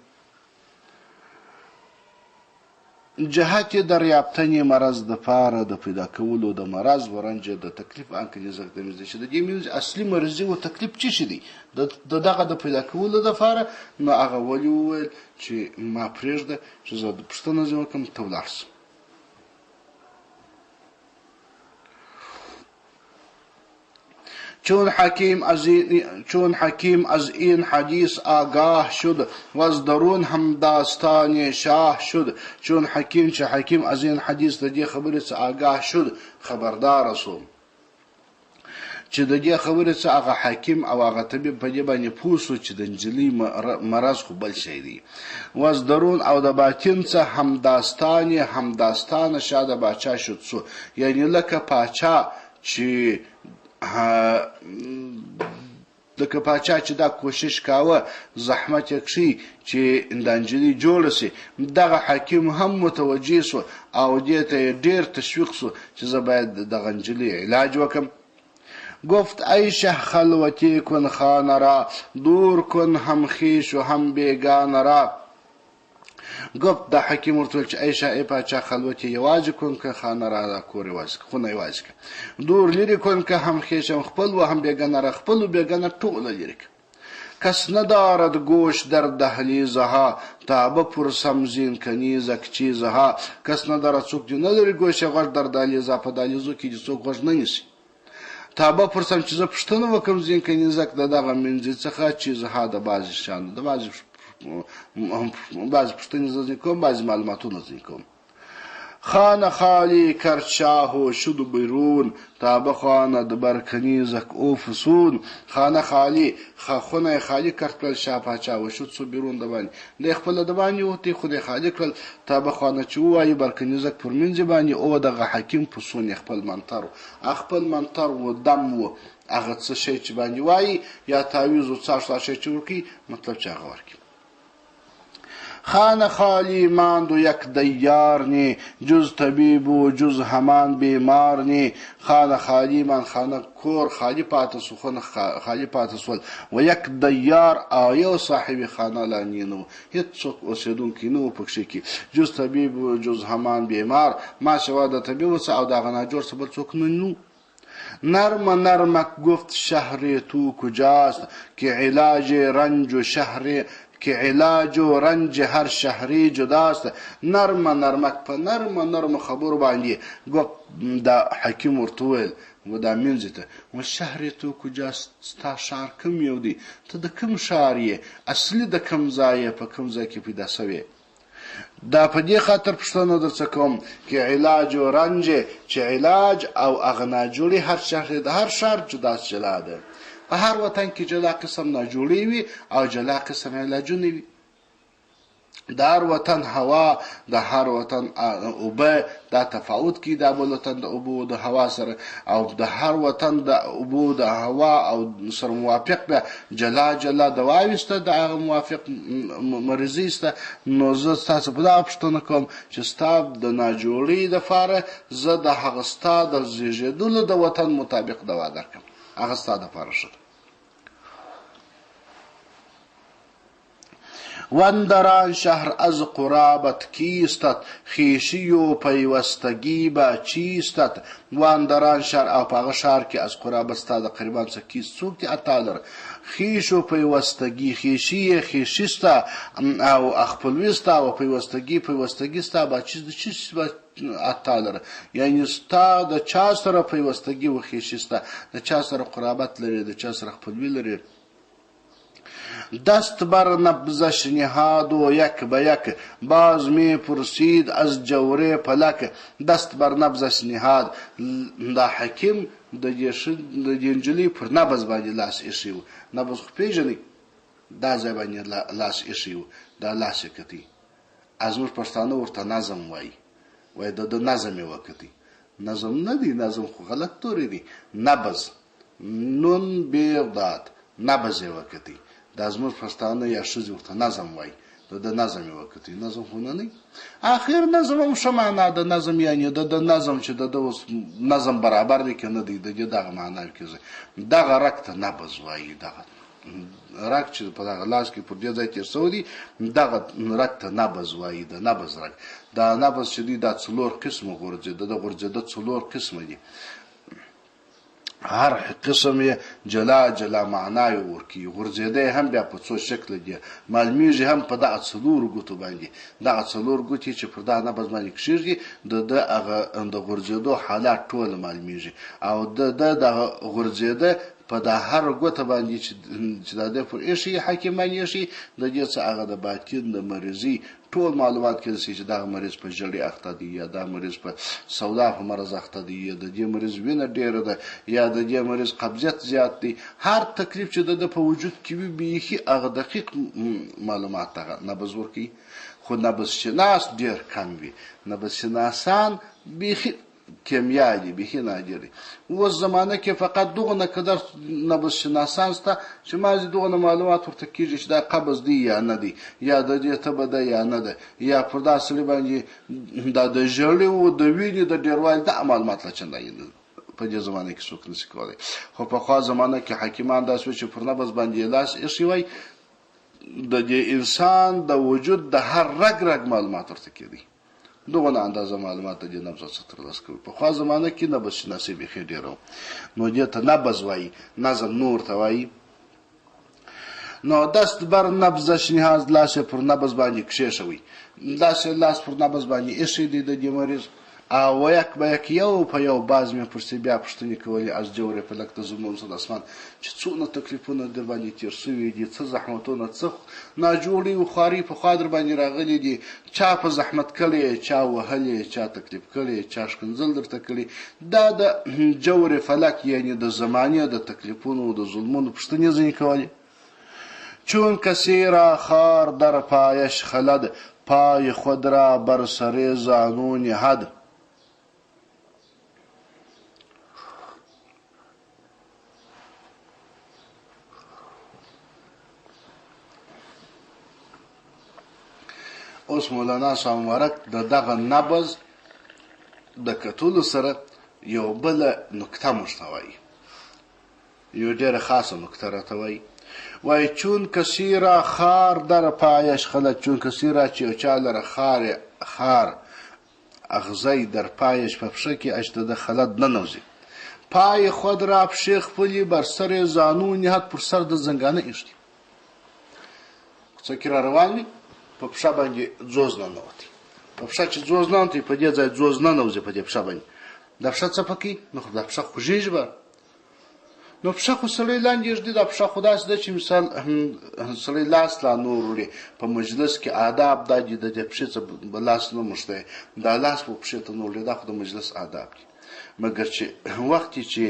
جهت دریافتن مرض د پاره د پیدا کولو د مرض و رنج د تکلیف آن کنیزک د مینځ، چې د دې مینځ اصلي مرضي و تکلیف څه شي دی د دغه د پیدا کولو دپاره. نو هغه ولي وویل چې ما پرېږده چې زه د پوښتنه ځینې وکړم، ته ولاړ شه. چون حکیم از این حدیث آگاه شد و از درون هم داستان شاه شد. چون حکیم چې حکیم از این حدیث د دې خبرې څخه آگاه شد، خبردار شو چې د دې خبرې څخه هغه حکیم او هغه طبیب په دې باندې پوه شو چې د نجلۍ مرض خو بل شی دی. و از درون او د باطن څخه هم داستان هم داستان شاه د باچا شد شو، یعنی لکه پاچا چې لکه پاچا چې دا کوشش کاوه زحمت یې کښی چې دا نجلۍ جوړه شي، دغه حکیم هم متوجه شو او دې ته یې ډېر تشویق شو چې زه باید دغه نجلۍ علاج وکړم. گفت ای شه خلوتی کن خانه را، دور کن هم خویش و هم بیگانه را. گفت دا حکیم ورته وویل چې ای شاه ای پاچا خلوت یې یوازې کن که خانه را، دا کور یوازې که، خونه یوازې که، دور لرې کن که هم خویش هم خپل و هم بیګانه را، خپل و بیګانه ټوله لرې که. کس ندارد گوش در دهلیزها تا بپرسم زین کنیزک چیزها. کس ندارد څوک دې نه لري ګوش غوږ در دهلیزها، په دهلیزو کې دې څوک غوږ نه نیسي. تا بپرسم چې زه پوښتنه وکړم زین کنیزک د دغه منځي څخه چیزها، د بعضې شیانو د بعضې بعضې پوښتنې زه ځینې کوم، بعضې معلوماتونه ځینې کوم. خانه خالی کرد شاه و شد بیرون تا بخواند بر کنیزک او فسون. خانه خالی خونه یې خالي کرد کړل شاه پاچا و شد سو بیرون د باندې، دی خپله د باندې وتی خو دی خالي کړل. تا بخوانه چې ووایي بر کنیزک پر مینځې باندې او دغه حکیم فسون یې خپل منتر و، خپل منتر و دم و هغه څه شی چې باندې وایي یا تعویذ و څاښت شی چې ورکوي، مطلب چې هغه ورکوي. خانه خالی ماند و یک دیار نی، جز طبیب و جز همان بیمار نی. خانه خالی مان، خانه کور خالی پاتې سو، خونه خالی پاتې سول. و یک دیار او یو صاحب خانه لا نی نه و، هیڅوک اوسېدونکی نه و پکښې کې. جز طبیب و جز همان بیمار، ما سوا د طبیب څه او د هغه ناجوړ څه بل څوک نه نو. نرم نرمک گفت شهر تو کجاست که علاج رنج و شهر که علاج و رنج هر شهری جداست. نرم نرمک په نرم نرم خبرو باندې گفت دا حکیم ورته وویل و دا مینځې ته و شهر تو کجاست، ستا ښار کوم یو دی، ته د کوم ښار یې، اصلي د کوم ځای یې، په کوم ځای کې پیدا شوې. دا په دې خاطر پوښتنه درڅه کوم کې علاج و رنج، چې علاج او هغه ناجوړي هر شهر د هر ښار جدا جلا ده. په هر وطن کې جلا قسم ناجوړي وي او جلا قسم علاجونه وي. د هر وطن هوا، د هر وطن اوبه، دا تفاوت کوي د بل وطن د اوبو د هوا سره، او د هر وطن د اوبو د هوا او سره موافق بیا جلا جلا دواوې شته، د هغه موافق مریضۍ شته. نو زه ستاسو په دغه پوښتنه کوم چې ستا د ناجوړۍ دپاره زه د هغه ستا د زیږېدلو د وطن مطابق دوا درکړم، هغه ستا دپاره ښه ده. وندران شهر از قرابت کیستت خیشی و پیوستگی به چیستت. واندران شهر او په هغه ښار کې از قرابت ستا د قریبان څخه کیست څوک دي؟ عطا لره خیش و پیوستگی، خیشی یې خیشي ستا او خپلوي ستا او پیوستگی پیوستگی ستا با چیز د چیز با عطا لره، یعنی ستا د چا سره پیوستگی و خیشي ستا، د چا سره قرابت لري، د چا سره خپلوي لري. دست بر نبضش نهاد و یک به یک باز می پرسید از جوره پلک. دست بر نبضش نهاد، دا حکیم د دې نجلۍ پر نبض باندې لاس ایښی و. نبض خو پېژنئ، دا ځای باندې لاس ایښی و، دا لاس یې کتی. زموږ پښتانه ورته نظم وایي، وایي د ده نظم یې وکتی. نظم نه دی، نظم خو غلط توری دی. نبض نون بې ضاد، نبض یې وکتی. دا زموږ پښتانه یا ښځې ورته نظم وایي، د ده نظم یې وکتی. نظم خو نه دی، اخر نظم هم ښه معنا ده. نظم یعنې د ده نظم چې د ده اوس نظم برابر دی که نه دی، د دې دغه معنا کېږي. دغه رګ ته نبض وایي، دغه رګ چې په دغه لاس کې پر دې ځای تېر شوی دی، دغه رګ ته نبض وایي، د نبض رګ. دا نبض چې دی دا څلور قسمه غورځېده، د غورځېده څلور قسمه دي، هر قسم یې جلا جلا معنا یې ورکوي. غورځېده یې هم بیا په څو شکله دي، معلومېږي هم په دغه څلورو ګوتو باندې. دغه څلور ګوتې چې پر دغه نبض باندې کښېږدي، د ده هغه د غورځېدو حالات ټول معلومېږي. او د ده دغه غورځېده په دا هر ګوته باندې چې دا دی پر ایښي، حکیم باندې ایښي، د دې څه هغه د باطن د مریضي ټول معلومات کېدای شي چې دغه مریض په ژړې اخته دی، یا دا مریض په سودا په مرض اخته دی، یا د دې مریض وینه ډېره ده، یا د دې مریض قبضیت زیات دی. هر تکلیف چې د ده په وجود کې وي، بیخي هغه دقیق معلومات هغه نبض ورکوي. خو نبض شناس ډېر کم وي، نبض شناسان بیخي کیمیا دي، بیخي نادر دي. اوس زمانه کې فقط دغونه قدر نبض شناسان شته چې مازې دغونه معلومات ورته کېږي چې دا قبض دی یا نه دی، یا د دې تبه ده یا نه ده، یا پر دا سړي باندې دا د ژړې و د وینې د ډېروالي دا معلومات لا چندانې نه په دې زمانه کې څوک نشي کولی. خو پخوا زمانه کې حکیمان داسې وو چې پر نبض باندې یې لاس ایښی وای، د دې انسان د وجود د هر رګ رګ معلومات ورته کېدی. دغونه اندازه معلومات د دې نبض څخه ترلاسه کوي. پخوا زمانه کې نبض شناسي بیخي ډېره وه، نو دې ته نبض وایي، نظم نور ته وایي. نو دست بر نبضش نهاز، لاس یې پر نبض باندې کښېښوئ، داسې لاس پر نبض باندې ایښی دی د دې مریض. او یک به یک یو په یو باز مې پرسې بیا پوښتنې کولې از جورې فلک د زمونږ د اسمان چې څونه تکلیفونه در باندې تېر شوي دي، څه زحمتونه، څه ناجوړي او خوارۍ پخوا در باندې راغلي دي، چا په زحمت کړې، چا وهلې، چا تکلیف کړې، چا ښکنځل درته کړي. دا د جور فلک یعنې د زمانې د تکلیفونو د ظلمونو پوښتنې ځینې کولې. چون کسی را خار در پایش خلد، پای خود را بر سر زانو نهد. اوس مولانا صاحب مبارک د دغه نبض د کتلو سره یو بله نکته موږ ته وایي، یو ډېره خاصه نکته راته وایي. وایي چون کسی را خار در پایش خلد، چون کسی را چې یو چا لره خار اغزی در پایش په پښه کې اش د ده خلد ننوځي، پای خود را پښې خپلې بر سر زانو نهاد، پر سر د زنګانه ایږدي. کوڅه کې را روان وي، په پښه باندې ځوز ننوتی، په پښه چې ځوز ننوتی، په دې ځای ځوز ننوځي، په دې پښه باندې دا پښه څه پکې، نو خو دا پښه خوږېږي به. نو پښه خو سړی لاندې ږدي، دا پښه خو داسې ده چې مثال سړی لاس لا نور وړي. په مجلس کې آداب دا دي، د دې پښې څه به لاس نه مښتی، دا لاس به پښې ته نه وړي، دا خو د مجلس آداب دي. مګر چې وخت چې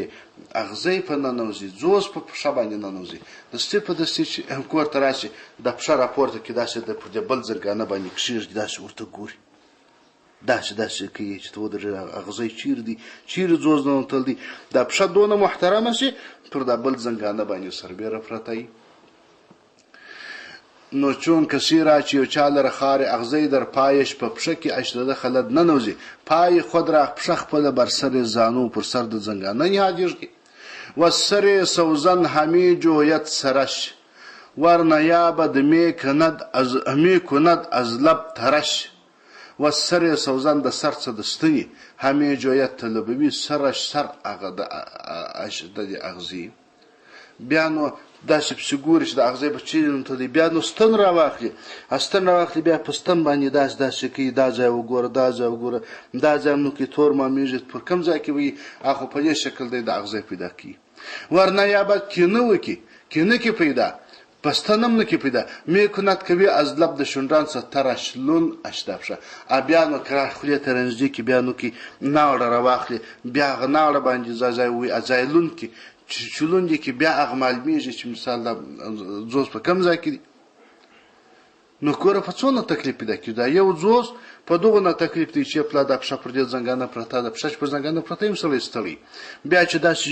اغزی په ننوځي، ځوز په پښه باندې ننوځي، دستي په دستي چې کور ته راشي، د پښه راپورته کړي، داسې د پر دې بل زنګانه باندې کښېږدي، داسې ورته ګوري، داسې داسې کوي چې ته ودرېږې، اغزی چیرې دی، چیرې ځوز ننوتل دی. دا پښه دونه محترمه شي پر دا بل زنګانه باندې سربېره پرته وي. نو چون کسی را چې یو چا لره خار اغزی در پایش په پښه کې اش د ده خلد ننوځي، پای خود را پښه خپله بر سر زانو پر سر د زنګانه نهادېږي. و سر سوزن همی جوید سرش ور نیابد می کند از می کند از لب ترش. و سر سوزن د سر څه د ستنې، همی جوید طلبوي سرش سر هغه د اش د دې اغزي. بیا نو داسې پسې ګوري چې د اغزی به چیرې ننوتلی، بیا نو ستن راواخلي، ستن راواخلي، بیا په ستن باندې داسې داسې کوي، دا ځای وګوره، دا ځای وګوره، دا ځای هم نو کې تور معلومېږي پر کوم ځای کې به وي، هغه خو په دې شکل دی د اغزی پیدا کوي. ورنه یا به کینه وکړي، کینه کې پیدا، په ستن هم نه کې پیدا می کند کوي از لب د شونډان څه ترش لون اشداب شه. بیا نو کرا خولې ته رانږدې کړي، بیا نو کې ناړه راواخلي، بیا هغه ناړه باندې ځای ځای وي، ځای لون کې چې لون دي کې بیا هغه معلومېږي چې مثال دا ځوز په کوم ځای کې دی. نو ګوره په څونه تکلیف پیدا کیږي. دا یو ځوز په دغه نه تکلیف دی چې پلا دا پښه پر دې زنګانه پرته ده، پښه چې پر زنګانه پرته یم سړی ستړی، بیا چې داسې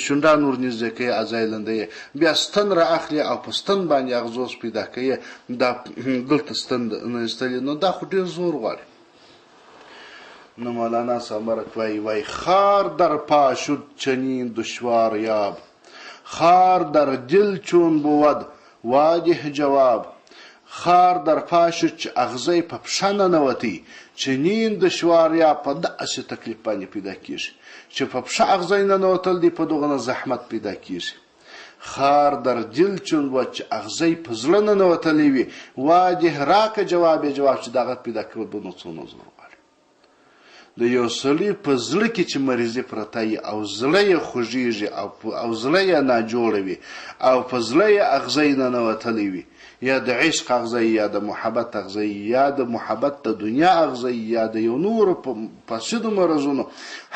شونډان ورنږدې کوي ځای لنده یې، بیا ستن را اخلي او په ستن باندې هغه ځوز پیدا کوي، دا دلته ستن نه ایستلې، نو دا خو ډېر زور غواړي. نو مولانا سامرک وایي، وایي خار در پا شد چنین دشوار یاب، خار در دل چون بود واجه جواب. خار در پا شد چې اغزی په پښه ننوتی، چنین دشوار یا په داسې تکلیف باندې پیدا کیږي چې په پښه اغزی ننوتل دی، په دغه نه زحمت پیدا کیږي. خار در دل چون بود چې اغزی په زړه ننوتلی وي، واجه راکه جواب یې جواب چې دغه پیدا کول به نو څونه زور غواړي. د یو سړي په زړه کې چې مریضي پرته وي او زړه یې خوږېږي او زړه یې ناجوړه وي او په زړه یې اغزی ننوتلی وي، یا د عشق اغزی، یا د محبت اغزی، یا د محبت د دنیا اغزی، یا د یو نورو فاسدو مرضونو،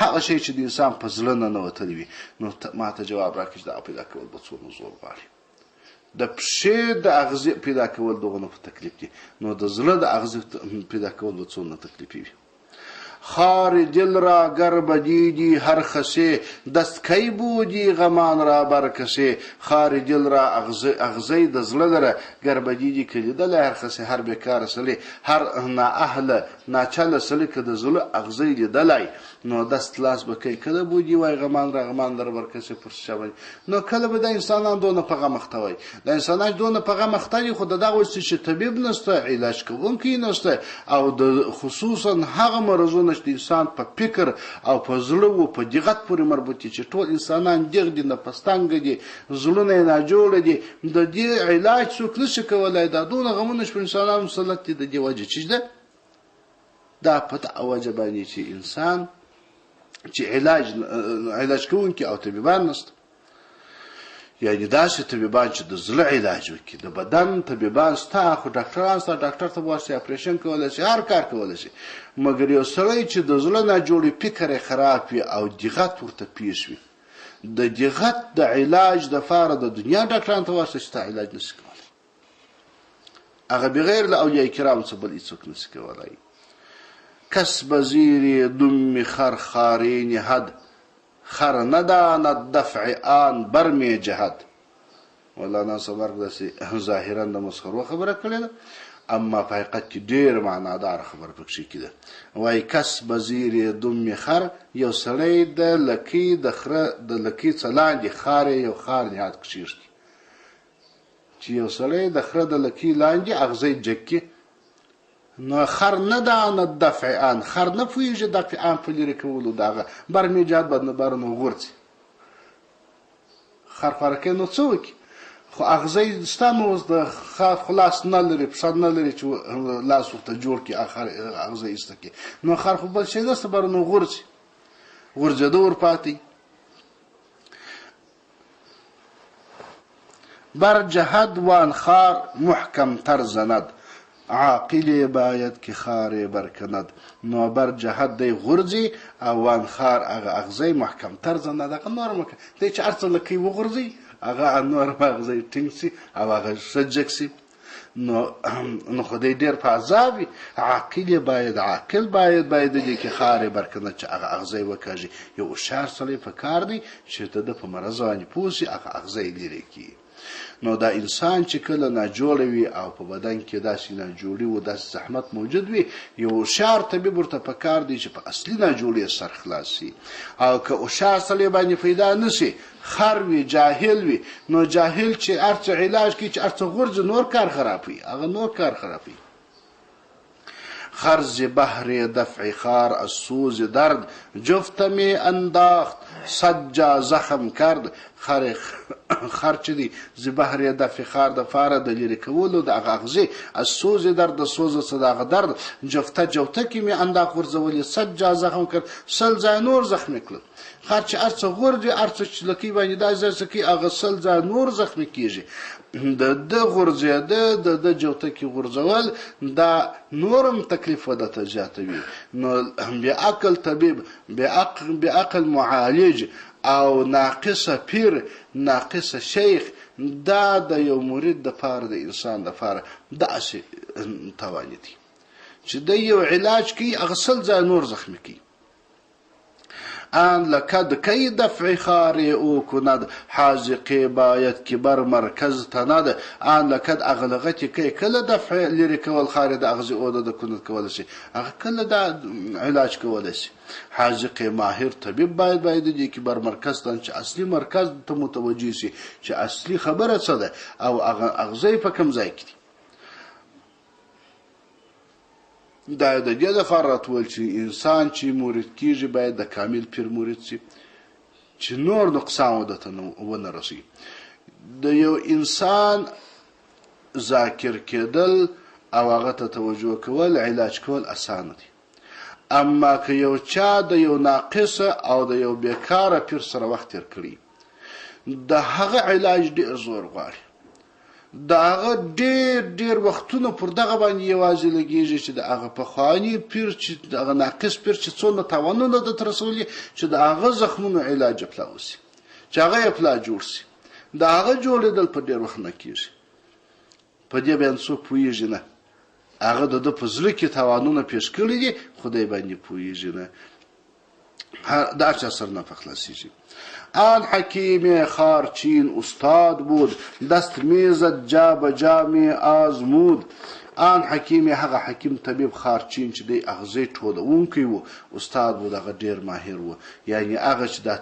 هغه شی چې د انسان په زړه ننوتلی وي، نو ما ته جواب راکړي چې دا پیدا کول به څونه زور غواړي. د پښې د اغزي پیدا کول دغه په تکلیف دي، نو د زړه د اغزي پیدا کول به څونه تکلیفي وي. خار دل را گر بدیدی هر خسه، دست کی بودی غمان را بر کسه. خار دل را اغزی د زړه لره گر بدیدی که لیدلی هر خسه، هر بیکاره سړی، هر نااهله ناچله سړی که د زړه اغزی لیدلی، نو دست لاس به کوي. کله بودی وای غمان را غمان لره بر کسه پر څه باندې. نو کله به دا انسانان دونه په غم اخته وای، دا انسانان دونه په غم اخته دي، خو د دغه څه چې طبیب نشته، علاج کوونکی نشته، او د خصوصا هغه مرضونه چې د انسان په فکر او په زړه و په دقت پورې مربوط دي، چې ټول انسانان دغ دي، نفستنګ دي، زړونه یې ناجوړه دي، د دې علاج څوک نشي کولی. دا دونه غمونه چې پر انسانانو مسلط دي، د دې وجه چې ده، دا په دغه وجه باندې چې انسان چې علاج کوونکي او طبیبان نشته، یعنی داسې طبیبان چې د زړه علاج وکړي، د بدن طبیبان ستا، خو ډاکټران ستا، ډاکټر ته به ورشي اپریشن کولی شي، هر کار کولی شي، مګر یو سړی چې د زړه ناجوړي فکر یې خراب وي او دغت ورته پېښ وي، د دغت د علاج دپاره د دنیا ډاکټران ته ورشه چې تا علاج نشي کولی، هغه بغیر له اولیاء کرامو څخه بل هېڅوک نشي کولی. کس به زیر دم خر خارې نهد، خر نداند دفع آن بر می جهد. مولانا صبرګ داسې ظاهرا د مسخرو خبره کړې ده، اما په حقیقت کې ډېر معنادار خبره پکښې کې ده. وایي کس به زیر دم خر، یو سړی د لکۍ د خره د لکۍ څخه لاندې خار یې یو خار نهاد کښېږدي، چې یو سړی د خره د لکۍ لاندې اغزی جګ کړي، نو خر نه داند دفع آن، خر نه پوهېږي دفع آن په لرې کولو د هغه بر میجاد باندې بر نو غورځي، خر خوارکی نو څه وکړي؟ خو اغزی ستا نو اوس د خر خو لاس نه لري، پښه نه لري چې لاس ورته جوړ کړي، خر اغزی ایسته کړي، نو خر خو بل شی نشته، بر نو غورځي، غورځېده ورپاتې. بر جهد وان خار محکم تر زند عاقل باید که خار برکند. نو بر جهد دی غورځي او وان خار هغه اغزی محکم تر زند، هغه نور محکم دی چې هر څه لکۍ وغورځي هغه نور اغزی ټینګ سي او هغه ښه جګ سي. نو خو دی ډېر په عذاب وي. عاقل باید، عاقل باید باید دې کې خار برکنه چې هغه اغزی وکاږي. یو هوښیار سړی په کار دی چې د ده په مرض باندې پوه سي، هغه اغزی لیرې کړي. نو دا انسان چې کله ناجوړه وي او په بدن کې داسې ناجوړي و داسې زحمت موجود وي، یو هوښیار طبیب ورته په کار دی چې په اصلي ناجوړي یې سر خلاص سي. او که هوښیار سړی باندې پیدا نه سي، خر وي، جاهل وي، نو جاهل چې هر څه علاج کوي، چې هر څه غورځي، نور کار خرابوي، هغه نور کار خرابوي. خرز بحر دفع خار از سوز درد جفت می انداخت سجا زخم کرد. خر خر چې دی ز بحر دفع خار د فاره د لیرې کولو د هغه اغزي از سوز درد، د سوز څخه د هغه درد، جفته جوته کې می انداخت غورځولې، سجا زخم کرد، 100 ځای نور زخمي کړل. خر چې هر څه غورځي، هر څه چې لکۍ باندې دا ځای څه کوي، هغه 100 ځای نور زخمي کېږي. د ده غورځېده، د ده جوته کې غورځول دا نورم تکلیف وده ته زیاتوي. نو بې عقل طبیب، بې عقل معالج او ناقصه پیر، ناقصه شیخ، دا د یو مرید دپاره، د انسان دپاره داسې تاواني دی چې دی یو علاج کوي، هغه 100 ځای نور زخمي کوي. آن لکد کی دفع خار او کند حاذق باید که بر مرکز تند. آن لکد هغه لغتې کوي، کله دفع لیرې کول خار د اغزي او د کند کولی شي، هغه کله دا علاج کولی شي. حاذق ماهر طبیب باید دې کې بر مرکز تند، چې اصلي مرکز ته متوجه شي چې اصلي خبره څه ده او هغه اغزی په کوم ځای کې دی. دا د دې دپاره راته وویل چې انسان چې مرید کېږي باید د کامل پیر مرید شي چې نور نقصان وده ته ونه رسوي. د یو انسان ذاکر کېدل او هغه ته توجه کول، علاج کول اسانه دی. اما که یو چا د یو ناقص او د یو بیکاره پیر سره وخت تېر کړي، د هغه علاج ډېر زور غواړي. د هغه ډېر ډېر وختونه پر دغه باندې یوازې لګېږي چې د هغه پخواني پیر، چې د هغه ناقص پیر چې څونه تاوانونه ده ته رسولي، چې د هغه زخمونو علاج یې پلا وسي، چې هغه یې پلا جوړ سي. د هغه جوړېدل په ډېر وخت نه کېږي. په دې باندې څوک پوهېږي نه. هغه د ده په زړه کې تاوانونه پېښ کړي دي، خو دی باندې پوهېږي نه. د هر چا سر نه په خلاصېږي. آن حکیم خارچین استاد بود دست میزد جا به جا می آزمود. آن حکیم هغه حکیم طبیب خارچین چې دی اغزی ټولوونکی و، استاد و، دغه ډېر ماهر و. یعنی هغه چې دا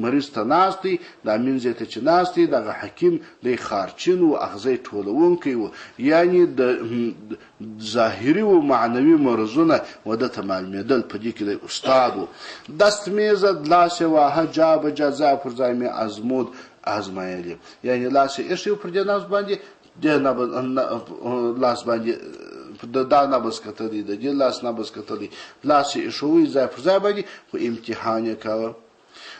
مریض ته ناست دی، دا مینځې ته چې ناست دی، دغه حکیم دی خارچین و، اغزی ټولوونکی و. یعنی د ظاهري و معنوي مرضونه و ده ته معلومېدل، په دې کې دی استاد و. دست میزد لاس یې واهه جا به جا، ځای پر ځای مې ازمود ازمایلې. یعنی لاس یې ایښی و پر دې نبض باندې، دې نبض لاس باندې د دا نبض کتلی، د دې لاس نبض کتلی، لاس یې ایښوی ځای پر ځای باندې، خو امتحان یې کاوه.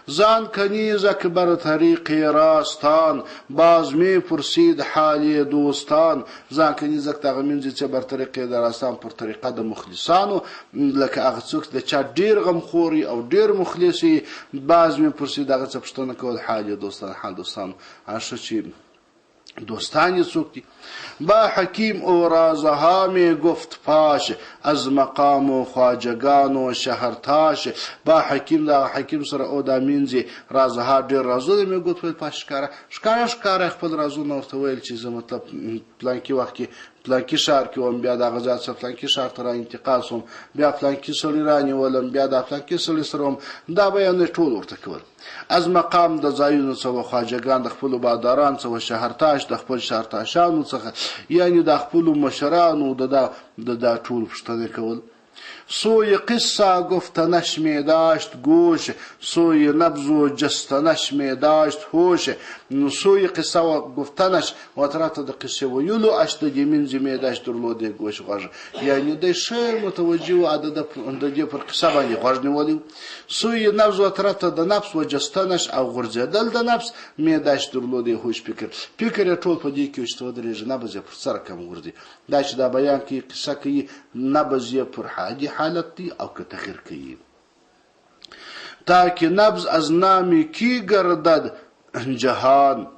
زان کنیزک بر طریق راستان باز می پرسید حال دوستان. زان کنیزک دغه مینځي چې بر طریق د راستان، پر طریقه د مخلصانو، لکه هغه څوک د چا ډېر غمخوري او ډېر مخلص وي. باز می پرسید هغه څه پوښتنه کول حال دوستان، حال دوستانو، هغه ښه چې دوستان یې څوک دي. با حکیم او رازها می گفت پاش از مقام و خواجگان و شهرتاش. با حکیم دا حکیم سره او دا مینځي رازها ډېر رازونه می گفت ویل پاش، ښکاره ښکاره ښکاره خپل رازونه ورته ویل چې زه مطلب پلانکي وخت کې پلانکي ښار کې وم، بیا د هغه ځای څخه پلانکي ښار ته را انتقال شوم، بیا پلانکي سړي رانیولم، بیا دا پلانکي سړي سره وم. دا بیانونه ټول ورته کول. از مقام د ځایونو څخه، خواجګان د خپلو باداران څخه، شهرتاش د خپل شهرتاشانو څخه، یعنی د خپلو مشرانو د دا ټول پوښتنې کول. سوی قصه گفتنش می داشت گوش، سوی نبض و جستنش می داشت هوش. نو سوی قصه و گفتنش و طرف ته د قصې ویلو اش د دې مینځې می داشت درلودې ګوش غوږ، یعنی دی ښه متوجه و، د دې پر قصه باندې غوږ نیولی. سوی نبض و طرف ته د نفس و جستنش او غورځېدل د نفس می داشت درلودې هوش فکر، فکر یې ټول په دې کې و چې ته ودرېږې نبض یې پر څه رقم غورځي. دا چې دا بیان کوي قصه کوي نبض یې پر عادي حالت دی او که تغییر کوي. تا که نبض از نام کی گردد جهان،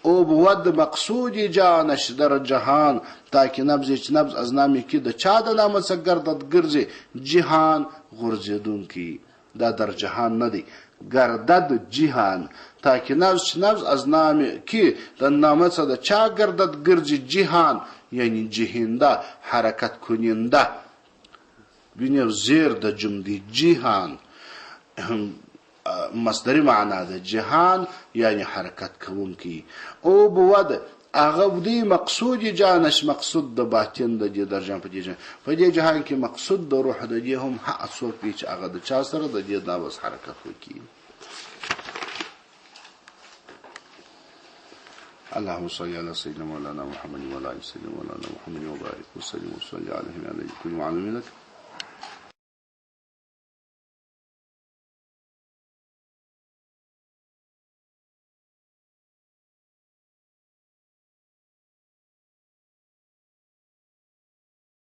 او بود مقصود جانش در جهان. تا که نبض چې نبض از نام کی د چا د نامه څخه ګردد ګرځي جهان غورځېدونکی، دا در جهان نه دی، ګردد جهان. تا که نبض چې نبض از نام کی د نامه څخه د چا ګردد ګرځي جهان، یعنی جهنده حرکت کننده. بینه زیر د جم دی جهان مصدری معنا ده، جهان یعنی حرکت کوونکی. او بود هغه دی مقصود جانش، مقصود د باطن د دې درجان په دې جهان، په دې جهان کې مقصود د روح د دې هم هغه څوک دی چې هغه د چا سره د دې نبض حرکت وکړي. اللهم صل على سيدنا مولانا محمد وعلى ال سيدنا مولانا محمد وبارك وسلم وصلي عليه وعلى كل معلوم لك.